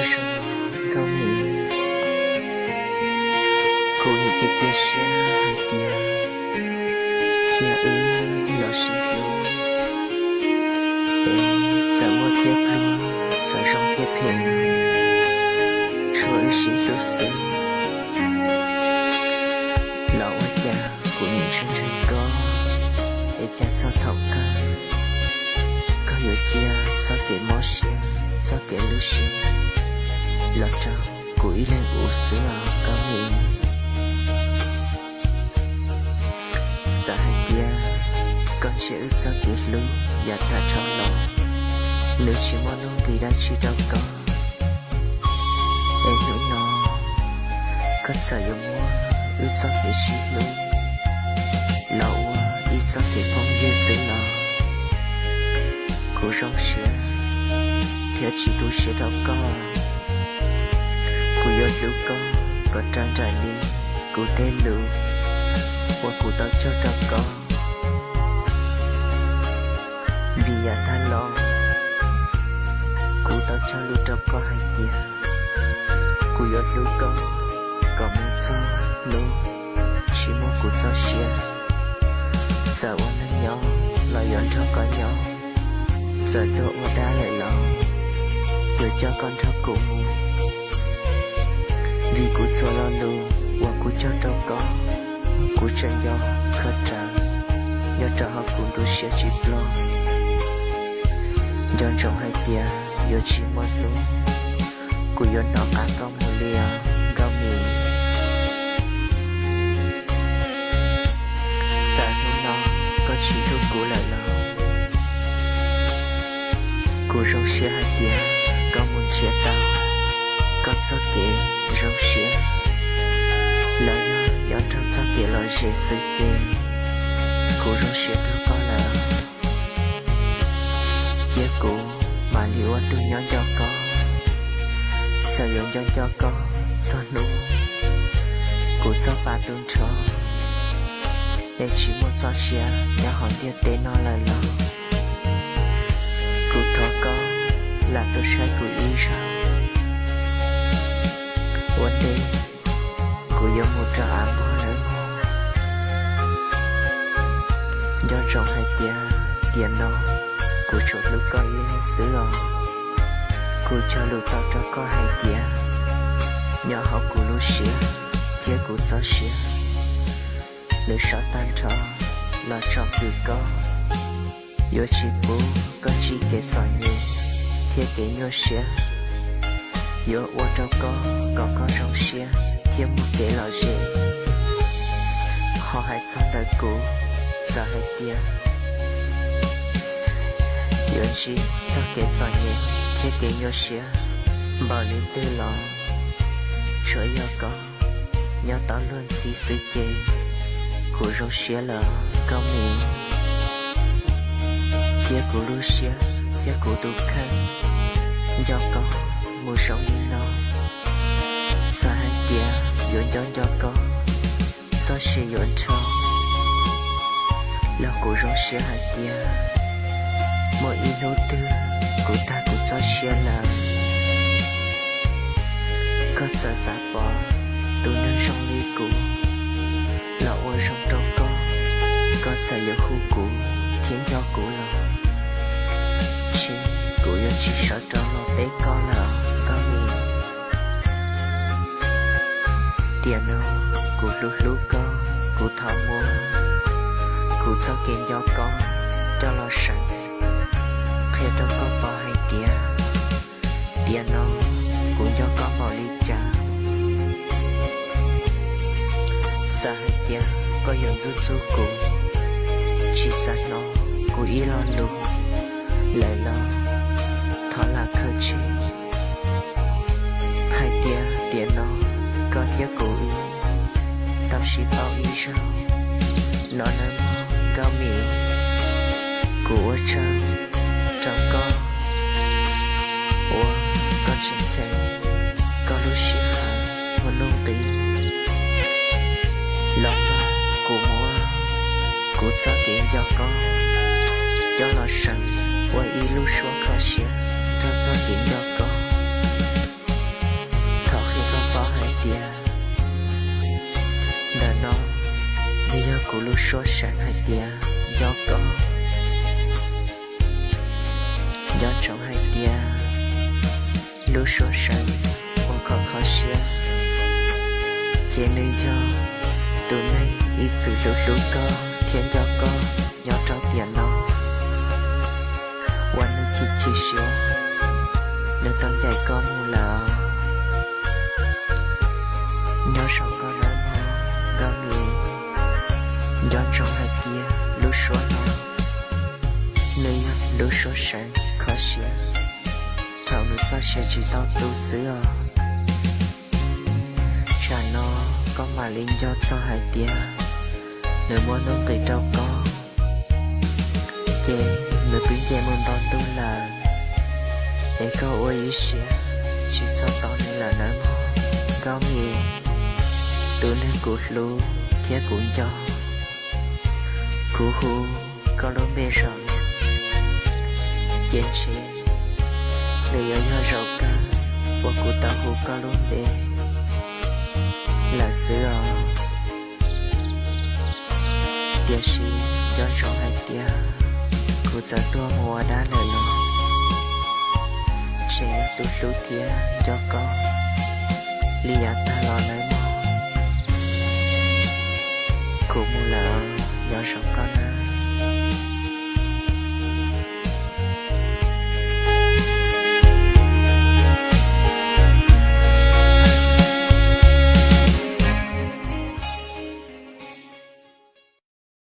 Zoo, Nkauj Mim, kuv nim cia cia siab hais tias cia wb los sib hlub, es txawm muaj thiab pluag, txawm zoo thiab phem, tsuav wb sib hlub xwb. Los ua cas kuv nim ntseeg ntseeg koj, es cas txog thaum kawg koj yuav cia txoj kev mob siab, txoj kev lub siab los rau kuv ib leeg ua xwb os Nkauj Mim. Txawm hais tias koj ntsia wb txoj kev hlub yav tag dhau los, nws tsis muaj nuj nqis dab tsi rau koj, es hnub no koj txawm yuav muab wb txoj kev sib hlub los ua ib txoj kev phooj ywg xwb los kuv zoo siab thiab tsis tu siab rau koj. Kuv yuav hlub koj kom raws nraim li kuv tej lus uas kuv tau cog rau koj. Vim yav tag los kuv tau cog lus rau koj hais tias kuv yuav hlub koj kom mus txog hnub tsis muaj kuv txoj sia. Txawm ua neeg nyob los yuav nrog koj nyob, txawm tuag ua dab lawm los yuav coj koj nrog kuv mus. Vim kuv txhua lo lus uas kuv cog rau koj, kuv tseem nco khaws rawv nyob rau hauv kuv nruab siab tsis ploj. Nco ntsoov hais tias yuav tsis muaj hnub kuv yuav hnov qab koj mus li os Nkauj Mim. Txawm hnub no koj tsis hlub kuv lawm los kuv zoo siab hais tias koj mus nrhiav tau koj txoj kev zoo siab, los yog nyob nrog txoj kev lom zem xwb ces kuv zoo siab rau koj lawm. Cia kuv mam li ua tus nyob nco koj, txawm yuav nco nco koj txog hnub kuv txoj pa tu nrho, es tsis muaj txoj sia nyob hauv ntiaj teb no lawm los kuv thov koj lam tuaj saib kuv ib zaug. Ua ntej kuv yuav mus rau av npog lawm mog. Nco ntsoov hais tias tiam no kuv tsuas hlub koj ib leeg xwb os. Kuv cog lus tau rau koj hais tias nyob hauv kuv lub siab thiab kuv txoj sia, nws sov tag nrho los tsom kwm koj, yuav tsis pub koj ntsib kev txom nyem thiab kev nyuaj siab. Yuav ua rau koj kom koj zoo siab thiab muaj kev lom zem. Ho hais txog ntawm kuv, txawm hais tias yuav ntsib txoj kev txom nyem thiab kev nyuaj siab npaum li twg los tsuav yog koj nyob tau luag ntxhi xwb ces kuv zoo siab lawm Nkauj Mim. Cia kuv lub siab thiab kuv tus kheej nco koj mus zoo li no. Txawm hais tias yuav nco nco koj, txoj sia yuav nrho, los kuv zoo siab hais tias muaj ib hnub twg kuv tag kuv txoj sia lawm, koj txawm xav pom tus neeg zoo li kuv los ua zoo rau koj, koj txawm yuav hu kuv thiab nco kuv los, tsis, kuv yuav tsis sawv rov los teb koj lawm Nkauj Mim. Tiam no kuv hlub hlub koj, kuv thov muab kuv txoj kev nco koj coj los seev qhia rau koj pom hais tias tiam no kuv nco koj npaum li cas. Txawm hais tias koj yuav ntxub ntxub kuv, tsis xav hnov kuv ib lo lus lawm los thov lam khaws tseg hais tias tiam no koj thiab kuv wb tau sib paub ib zaug no nawb mog Nkauj Mim. Kuv ua tsaug rau koj uas koj tseem cheem koj lub sij hawm ua nuj nqis los nrog kuv muab kuv txoj kev nco koj coj los seev ua ib lub suab kho siab rau txoj kev nco koj. tias ntawm no nws yog kuv lub suab seev hais tias nco koj, nco ntsoov hais tias lub suab seev uas kho kho siab, ces nws yog tus neeg ib txwm hlub hlub koj thiab nco koj nyob rau tiam no, uas nws chim chim siab, nws tau ncaim koj mus lawm. Nyob zoo koj nawb mog Nkauj Mim, nco ntsoov hais tias lub suab no nws yog lub suab seev kho siab, thaum nws txoj sia tsis tau tu xwb os. Tsam no koj mam li nco txog hais tias nws muaj nuj nqis rau koj, ces nws twb nce mus ntau ntuj lawm, es koj ua ib siab tsis txhob tos nws lawm nawb mog Nkauj Mim, tus neeg kuv hlub thiab kuv nco. Kuv hu koj lub npe zaum no, ces ntshe nws yuav yog zaum kawg uas kuv tau hu koj lub npe lawm xwb os. Tiam sis nco ntsoov hais tias kuv txawm tuag mus ua dab lawm los tseem yog tus hlub thiab nco koj li yav tag los nawb mog. Kuv mus lawm, nco ntsoov koj nawb.